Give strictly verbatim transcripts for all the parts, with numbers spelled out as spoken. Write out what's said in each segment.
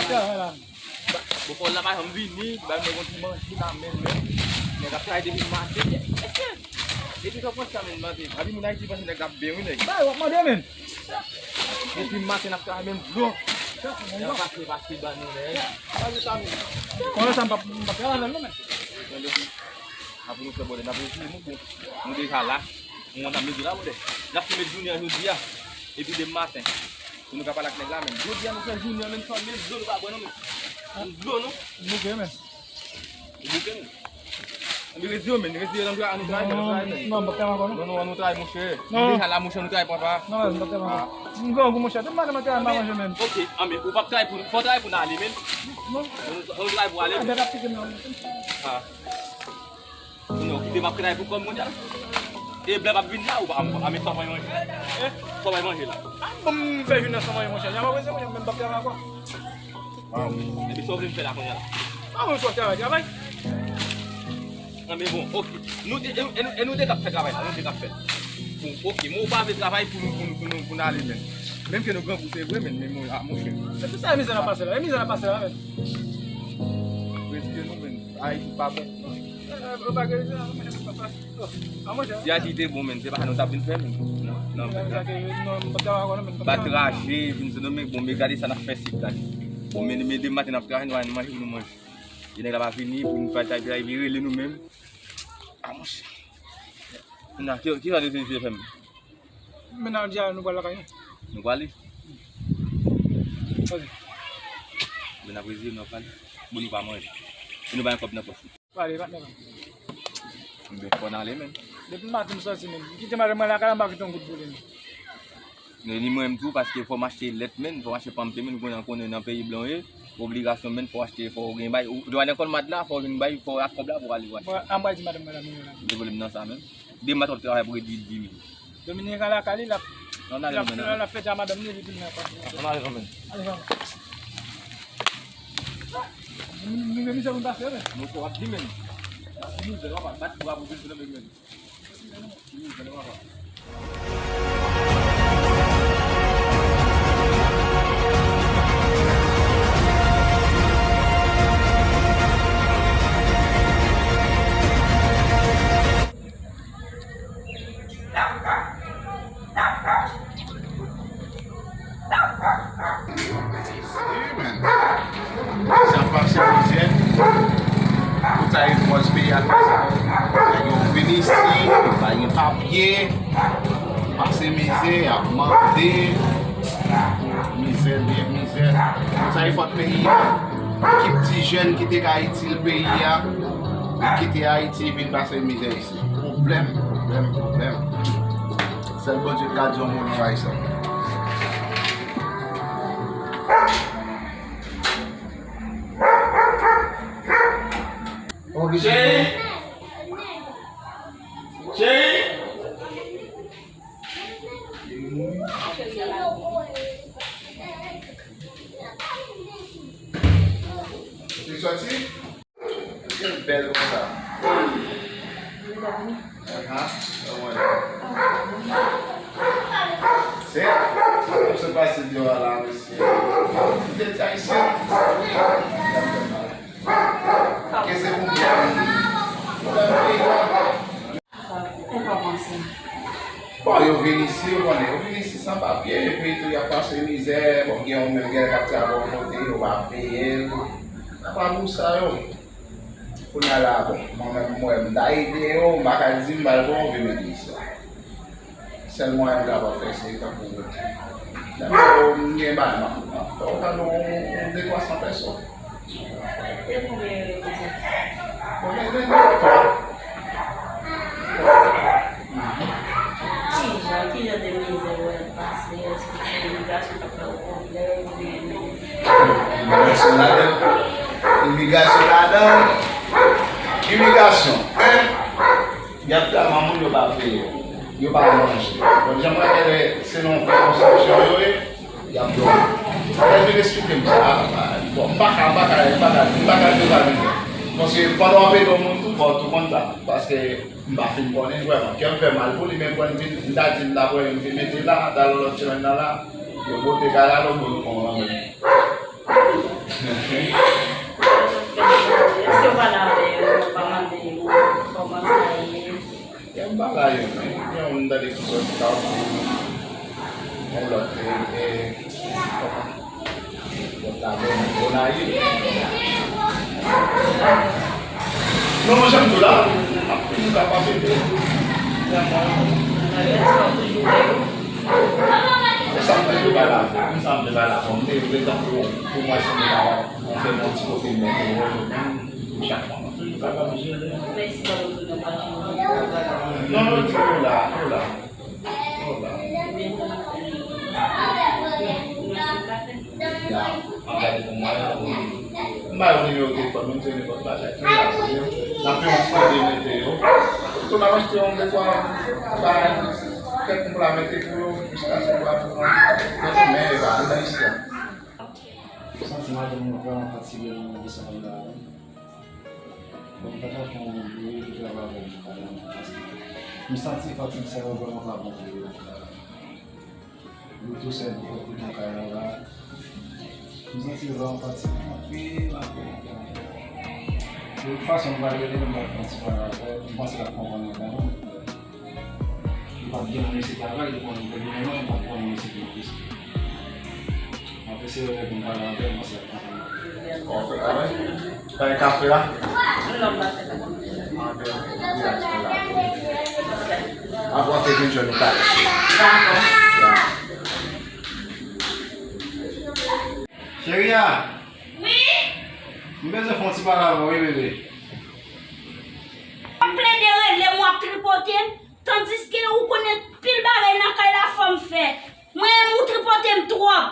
Bon, fò la pa janm vini, ba nèg yon ti manje la menm, menm. Nèg ap travay depi maten. Èske depi sa pran sa menm maten? Anpil moun Ayiti panse nèg ap ben wi nèg. Bay, w ap mande menm. Depi maten n ap travay menm dlo. Nèg ap pase, pase ban nou nèg. Konnen sa m p ap, m p ap travay avè l non menm. Apre nou fè bòdè, n ap retire nou bon. Nou deja la. Nou konn ap mete la bòdè. N ap fè met jounen an jodi a. Epi demen maten. Pou nou ka pale ak nèg la menm. Jodi a nou fè jounen an menm san menm dlo nou pa bwè non menm. Menm dlo nou. Bouke menm. Ou bouke menm. Ann retire yo menm, retire yo nan travay, nou travay menm, nou travay menm. Non, non, m p ap travay ankò non. Non, non, an nou travay monchè. Nou deja la monchè, nou travay papa. Non, m p ap travay ankò. M grangou monchè, tout maten m ap travay m pa manje menm. Ok, anben, ou p ap travay pou nou, fò w travay pou n ale menm. Non. An nou travay pou ale menm. Dèt ap pike m nan. Non, kite m ap travay pou kò m kounye a. E blan p ap vin la, ou pa, a, men sa w bay manje. Eh, sa w bay manje la. A, bon, m fè jounen an san manje, monchè. Jan m ap rete, monchè, men m p ap travay ankò. Epi sa w vle m fè la kounye a la? A, bon, sa w travay, travay. Anben bon, ok. Nou, e, e, e nou, e nou de k ap fè travay la, nou de k ap fè l. Bon, ok, men ou pa vle travay pou nou, pou nou, pou nou, pou n ale menm. Menm ke nou grangou, se vre, men, men, men, a, monchè. Se pou sa mizè n ap pase la, e mizè n ap pase la, men. Prèske nou, men, Ayiti pa bon. Ti Ayiti te bon, men se pa sa nou t ap vin fè, men. Non, non, men. Bat raje, vin Sendomeng, bon, men gade sa n ap fè sit, gade. Bon, men, men demen maten n ap travay, nou pa jwenn manje pou nou manje. E nèg la pa vini, pou nou fè travay, travay, vire, rele nou menm. A, monchè. Kounye a, ki, ki jan de sezi fè m? Men n a di a, nou pral lakay nou. Nou prale? Pase. Men n ap rezeye, nou ap prale. Bon, nou pa manje. E nou pa gen kòb nan pòch nou. Pale, patnè pa m. Enben, fò n ale, men. Depi maten m sòti, men. M kite madanm mwen lakay la, m pa kite yon goud pou li, men. Men ni mwen menm tou, paske fò m achte lèt, men. Fò m achte panm te, men. Kounye a, konnen nan peyi blan w ye. Obligasyon, men. Fò w achte, fò w gen bay. Ou dwe al nan kòl mad la, fò w gen bay, fò w ak kòb la, pou w ale. Bon, an m pral di madanm mwen la, men, la. Gen pwoblèm nan sa, men. Demen maten w ap travay pou redi di mil. Dominique lakay li, l ap, l ap, l ap fete a madanm li, epi l nan kòb. Ann ale kanmenm. Ale kanmenm. Nou gen mizè pou n pase, men. Nou fò w ap di menm. N ap di mizè, w ap bat bravo pou nou menm. Mizè, w ap. Sa pase mizè. Tout sa e fòs peyi a konsa. Nèg yo vin isi, pa gen papye, pase mizè, ap mande. Mizè, mizè. Tout sa e fòt peyi a. Ekip ti jèn ki te ka itil peyi a, yo kite Ayiti vin pase mizè isi. Pwoblèm, pwoblèm, pwoblèm. Sèl Bondye k ka di yon mo nan bagay sa. Cheri! Cheri! Ou te sòti? Ou gen bèl konsa. Aha, sa mwen. Se, sa pase deyò a la, mesye. Ou te di ayisyen? Ke se pou mwen. Ou pa panse. Bon, yo vin isi, ou konnen, yo vin isi san papye, epi tou y ap pase mizè, bon, gen yon menm gen k ap travay yon kote, yo pa peye l. Apa pou sa yo? Kounye a la, bon, mwen menm, mwen, m ta ede yo, m pa ka di m pral pran yon vye legliz la. Sèl mwayen m kapab fè, se tankou, lè m gen bagay, m ap, m ap fè w tande yon, yon de twa san pèsòn. E konbyen yo reprezante? Konbyen de twa? Kijan, kijan de mizè w wè l pase? Èske se imigrasyon k ap fè w pwoblèm oubyen? Imigrasyon ladan. Imigrasyon ladan. Imigrasyon, en? Y ap fè manman moun yo pa peye. Yo pa manje. Donk, jan mwen wè, se nan fè konstriksyon yo ye, y ap dòmi. Lè l vin eksplike m sa, bon, m pa ka, m pa ka, m pa ka, m pa ka di w sa vin fè. Paske pandan w ap ede yon moun tou, fò w tou konn sa. Paske m pa fin konnen vrèman. Kè m fè mal pou li, men mwen m vin, m ta di m ta pran youn vin mete la, talè lòt semèn nan la, yo pote kay la, lòt moun pran yon lòt. Èske w pale avè yo, w pa mande yo kòman sa ye? Gen bagay yo, men. Gen yon moun tande ki sòti ta ou. Yon lòt, e, e, kòman? Lòt la, bon, bon, la, ye. Non, mwen, janm di w la, ap fini sa pa pete. Sa m te bay la, sa m te bay la, bon, m te, m te tankou pou mwen, si m te bay la, mwen fè yon ti kote, mwen, mwen, mwen, chak mwa, mwen toujou kapab jere. Non, non, di w la, w la. Ya, m gade pou mwen. M ba yo nimewo telefòn, menm si se nenpòt bagay. N ap fè yon ti tande mete yo. Tou n ap achte yon de twa bagay, kèk moun la mete pou yo, jiskaske yo ap pran. Mete men yo la, ann nan isi a. Ou santi madanm ou vrèman fatige nan moman de sanble la, wi. Bon, m ta ka fè yon videyo ki travay avè m nan kay la, paske m santi fatig sa yo vrèman pa bon pou yo nan kay la. Yo tou sèl pou fè kout nan kay la la. M santi yo vrèman fatige anpil, anpil, anpil, anpil. De tout fason, m pral rele l, m pral fè yon ti pale avè l. M panse l ap konprann mwen kanmenm. Li pa t gen nan mesye travay, li konnen gouvenman, li pa t konnen mesye ki nan prison. M ap eseye wè pou m pale avè l, m panse l ap konprann. Bon, fè travay. Bay kafe a? Non, m pa fè kafe. Ah, ok, ok. Di achte la. Apre w ap vin jwenn nou talè. Dakò. Ya. Cheri a! Wi? M bezwen fè yon ti pale avè w, wi, bebe. W ap plede rele m, w ap tripote m, tandiske ou konnen pil bagay nan kay la fò m fè. Mwen menm ou tripote m twòp.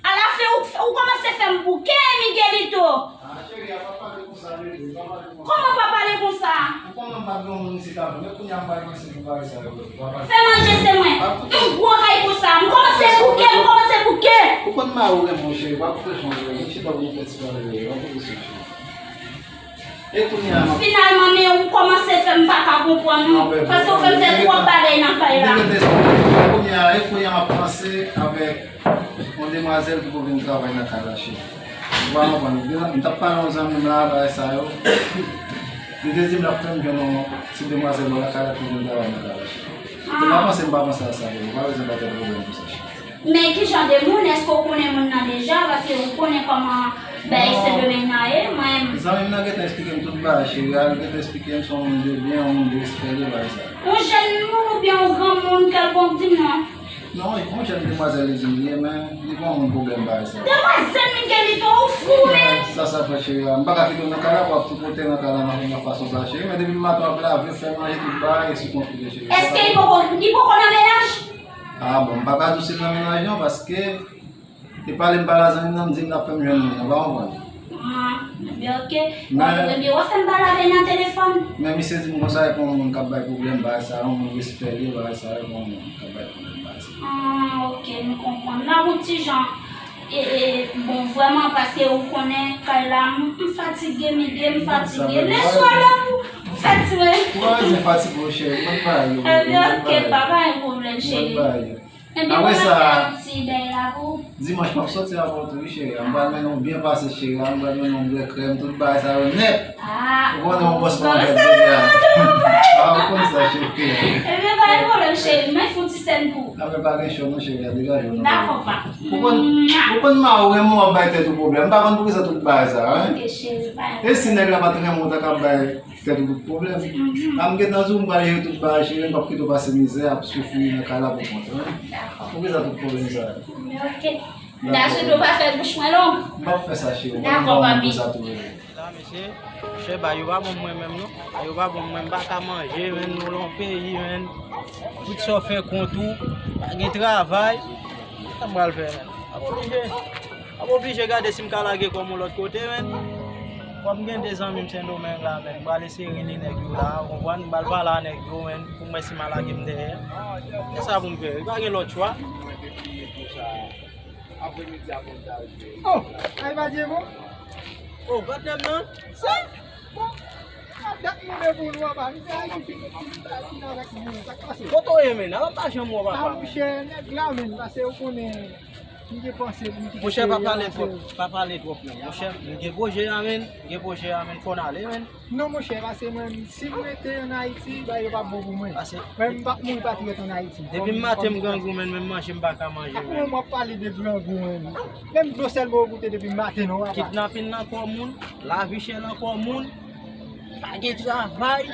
Alafen ou, ou kòmanse fè m bouke, Miguelito. Ah, cheri a, pa pale konsa, bebe, pa pale konsa. Kòman pa pale konsa? Ou konnen m pa t gen yon moun isit avan, men kounye a m pa gen moun isit pou bagay sa yo. Fè manje se mwen. M gwo kay konsa. M kòmanse bouke, m kòmanse bouke. Ou konn mari w renmen w, cheri, pa koupe son, cheri. Vin chita pou nou fè ti pale, cheri. Pa koupe son, cheri. E kounye a, m ap... Finalman, men ou kòmanse fè m pa ka konprann ou, paske w fè m fè twòp bagay nan kay la. Kounye a, e kounye a, m ap panse avèk yon demwazèl ki pou vin travay nan kay la, cheri. Ou pa konprann. M t ap pale yon zanmi m la, bagay sa yo. Li te di m l ap fè m jwenn yon ti demwazèl nan kay la ki vin travay nan kay la, cheri. Ou pa panse m pa panse a sa, bebe. Ou pa bezwen ba tèt pwoblèm pou sa, cheri. Men ki jan de moun? Èske w konnen moun nan deja? Paske ou konnen kòman bagay Sendomeng nan ye, mwen. Zanmi m nan gentan eksplike m tout bagay, cheri a, li gentan eksplike m se yon moun de byen, yon moun de respè li ye, bagay sa. Yon jèn moun oubyen yon granmoun kèlkonk, di m non. Non, yon jèn demwazèl li di m li ye, men li pa yon moun pwoblèm bagay sa. Demwazèl Miguelito, ou fou, men. Sa, sa fè, cheri a. M pa ka kite w nan kay la pou w ap tripote nan kay la nan, nan fason sa, cheri. Men depi maten w ap lave, fè manje, tout bagay, e sou kont ou ye, cheri. Èske li poko, li poko nan mennaj? Ah bon, m pa ka di w si l nan mennaj non, paske e pale m pale a zanmi m nan, m di l l ap fè m jwenn moun nan, pa konprann? Ah, ebyen, ok. Bon, ebyen, w ap fè m pale avè l nan telefòn. Men misye di m konsa, e pa yon moun k ap bay pwoblèm, bagay sa, yon moun respè li ye, bagay sa, e pa yon moun k ap bay pwoblèm, bagay sa. Ah, ok, m konprann. M ap yon ti jan, e, e, bon, vrèman, paske ou konnen, kay la, m, m fatige, Miguel, m fatige. Lè swa la pou, pou fè ti mwen. Ou pa bezwen fatige, cheri, mwen pa yo. Ebyen, ok, pa, pa gen pwoblèm, cheri. Apre sa, dimanch m ap soti avè w tou, wi, cheri a. M pral mennen w byen pase, cheri a. M pral mennen w bwè krèm, tout bagay sa yo nèt. Ou konnen yon bòs pa anvè bagay a. Ah, ou konn sa, cheri a. Ebyen, pa gen pwoblèm, cheri. Mwen fè yon ti sèn pou ou. Apre, pa gen cho non, cheri a. Degaje w non. Dakò, pa. Ou konn, ou konn mari w renmen w ap bay tèt ou pwoblèm. M pa konn poukisa tout bagay sa, wi. Ok, cheri, pa gen pwoblèm. E si nèg la pa t renmen w, w ta ka bay tèt ou tout pwoblèm. Mhm. A m gentan di w m pral jere tout bagay, cheri, m p ap kite w pase mizè, ap soufri nan kay la pou kont ou, wi. Dakò. Poukisa tout pwoblèm sa yo? Ok. M ta swete w pa fè bouch mwen long. M p ap fè sa, cheri. Dakò, papi. Sa tou, wi. La, mesye, chè, ba yo pa bon mwen menm, non. Ba yo pa bon mwen, m pa ka manje, menn, nou lan peyi, menn. Tout sa w fè kont ou, pa gen travay. Sa m pral fè, menn? M ap oblije. M ap oblije gade si m ka lage kò m yon lòt kote, menn. Kòm m gen de zanmi m Sendomeng la, menn, m pral eseye rele nèg yo la, ou konprann? M pral pale a nèg yo, menn, pou m wè si m a lage m dèyè. Se sa pou m fè. Li pa gen lòt chwa. Oh, ay pa Diego? Oh, patnè m nan? Se? Bon, a dat mande pou nou anba. Misye Ayiti ki, ki, ki avèk nou. Sa k pase? Kote w ye, menn? Ala m pa janm wè w, papa. Ah, monchè, nèg la, menn, pase ou konnen. M te panse pou m kite peyi a. Monchè, pa pale twòp, pa pale twòp non. Monchè, m gen pwojè a, menn, m gen pwojè a, menn, fò n ale, menn. Non, monchè, pase mwen, si m rete ann Ayiti, bagay yo p ap bon pou mwen. Pase mwen, m p ap mouri patriyòt ann Ayiti. Depi m maten m grangou, menn, menm manje m pa ka manje, menn. Mwen, m ap pale de grangou, menn. Menm dlo sèl mwen goute depi m maten, non, papa. Kidnapin nan kò moun, lavi chè nan kò moun, pa gen travay.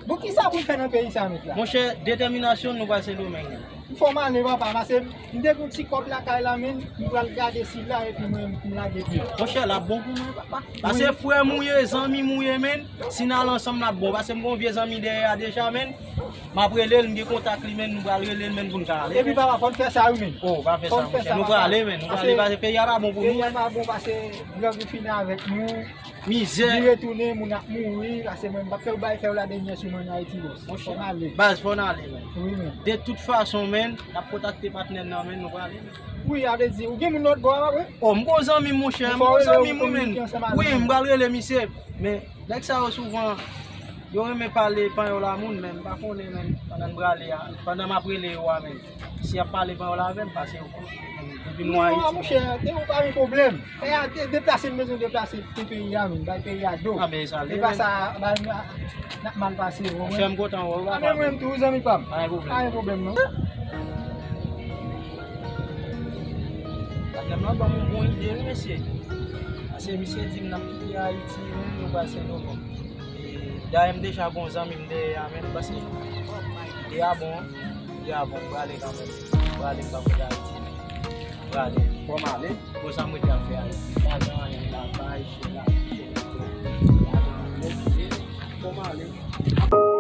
Bon, kisa pou n fè nan peyi sa, mèt la? Monchè, detèminasyon nou pral Sendomeng. Fò m ale, papa, pase m te gen yon ti kòb lakay la, menn, m pral gade sila epi mwen, m lage pye. Monchè, l ap bon pou mwen, papa. Pase frè m ou ye, zanmi m ou ye, menn. Si n al ansanm, l ap bon. Pase m gen yon vye zanmi dèyè a deja, menn. M ap rele l, m gen kontak li, menn, nou pral rele l, menn, pou n ka ale, menn. Epi, papa, fò n fè sa, wi, menn. Oh, pa fè sa, monchè. Nou prale, menn. Nou prale, pase peyi a pa bon pou nou. Peyi a pa bon, pase grangou fini avèk nou. Mizè. Li retounen, moun ap mouri, pase mwen, m p ap fè yo bay fè yo la dènyè sou mwen ann Ayiti, bòs. Monchè, fò n ale. Baz, fò n ale, menn. Wi, menn. De tout fason, menn, n ap kontakte patnè n nan, menn, nou prale, menn. Wi, a vle di, ou gen moun lòt bò a, wi? Oh, m gon zanmi m, monchè, m gon zanmi m, wi, menn. Wi, m pral rele misye. Men, nèg sa yo souvan, yo renmen pale panyòl a moun, men m pa konnen, menn, pandan m prale a, pandan m ap rele yo a, menn. Si y ap pale panyòl avè m, pase yo konnen, menn, depi nou Ayiti, monchè, te ou pa gen pwoblèm. E a, de-, deplase, m bezwen deplase pou peyi a, menn, bay peyi a do. A, men sa, e pa sa, bay, n ap mal pase, ou konprann? Monchè, m kontan wè w, papa. A, men mwen tou, zanmi pa m. Pa gen pwoblèm. Pa gen pwoblèm, non. Patnè m lan ban m yon bon ide, wi, mesye. Pase misye di m n ap kite Ayiti, wi, nou pral Sendomeng. E, dayè, m deja gon zanmi m dèyè a, menn, pase ide a bon, ide a bon, m prale kanmenm, m prale, m pa kite Ayiti, m prale, fò m ale, pou sa m rete ap fè Ayiti, pa gen anyen, lakay, chè, lakay, chè, lakay, fò m ale.